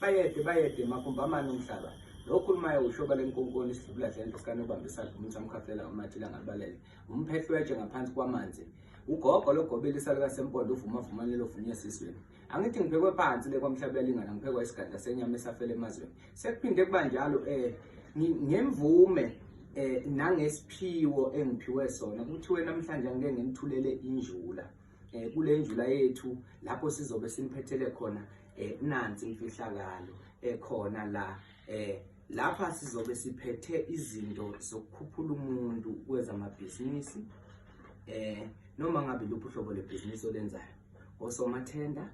Bayede bayede magumbamane umhlaba. Lo okhulumayo ushoba lenkonkoni isidlubula dlendlo sikanobamba isandla umuntu samkhaflela ngamathi langabalele. Umphehlo wetshe ngaphansi kwamanzi. Ugogo logobile isaluka sempondo uvuma vumane lovunywe esizweni. Angithi ngiphekwe phansi le kwamhlaba yalingana ngiphekwa isigadla senyama esafela emazweni. Sekuphinde kuba njalo ngemvume nangesiphiwo engiphiwe sona kuthiwe namhlanje angike nginithulele injula. Kule njula yethu lapho sizobe siniphethele khona nansi imfihlakalo ekhona la. Lapha sizobe siphethe izinto zokukhuphula umuntu kwezamabhizinisi, noma ngabe luphi uhlobo lwebhizinisi olenzayo, osomathenda,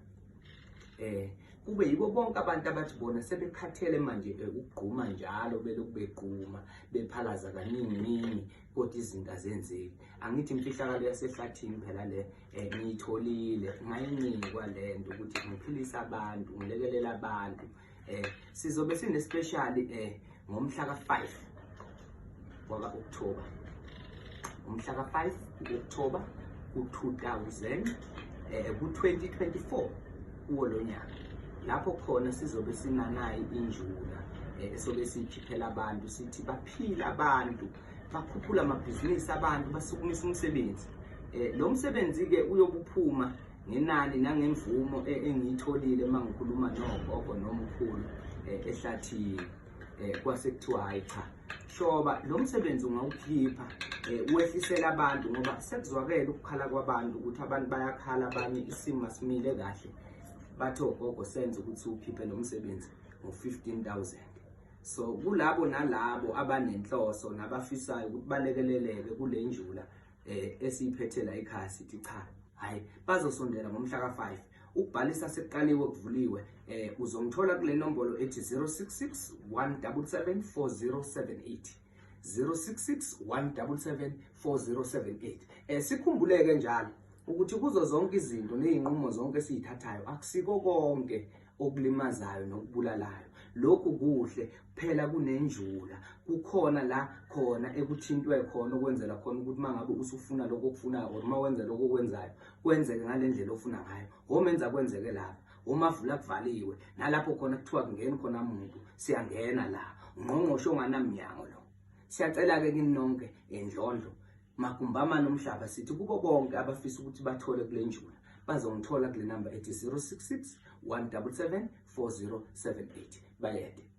kube yibo bonke abantu abathi bona sebekhathele manje ukugquma njalo, belokhu begquma bephalaza kaningi ningi kodwa izinto azenzeki. Angithi imfihlakalo yasehlathini phela le, ngiyitholile ngayinikwa le nto ukuthi ngiphilise abantu, ngilekelele abantu. Sizobe sine special ngomhla ka-5 waka October, umhla ka-5 October ku-2000 ku-2024 kuwo lo nyaka, lapho khona sizobe sinanayi injula esobe siyikhiphela abantu, sithi baphila abantu, bakhuphula amabhizinisi abantu, basukumisa umsebenzi. Lo msebenzi-ke uyobuphuma ngenani nangemvumo engiyitholile uma ngikhuluma nogogo nomkhulu ehlathini. Kwase kuthiwa hhayi cha, shoba lo msebenzi ungawukhipha, wehlisela abantu, ngoba sekuzwakele ukukhala kwabantu ukuthi abantu bayakhala, abanye isimo asimile kahle. Bathi ogogo senze ukuthi ukhiphe lo msebenzi ngo-15,000. So kulabo nalabo abanenhloso nabafisayo ukuthi balekeleleke kule njula esiyiphethe la ekhaya, sithi cha, hayi, bazosondela ngomhla ka-5. Ukubhalisa sekuqaliwe, kuvuliwe. Uzongithola kule nombolo ethi 066 177 4078, 066 177 4078. Sikhumbuleke njalo ukuthi kuzo zonke izinto nezinqumo zonke esizithathayo, akusiko konke okulimazayo nokubulalayo. Lokhu kuhle phela kunenjula, kukhona la khona ekuthintwe khona ukwenzela khona ukuthi mangabe usufuna lokho okufunayo or uma wenza lokho okwenzayo kwenzeke ngale ndlela ofuna ngayo. Womenza kwenzeke lapha umavula kuvaliwe, nalapho khona kuthiwa kungeni khona muntu, siyangena la. Ungqongqoshe onganamnyango lo. Siyacela-ke kini nonke endlondlo magumbamane umhlaba, sithi kubo bonke abafisa ukuthi bathole kule njula, bazongithola kule namba ethi 066 177 4078. Bayede.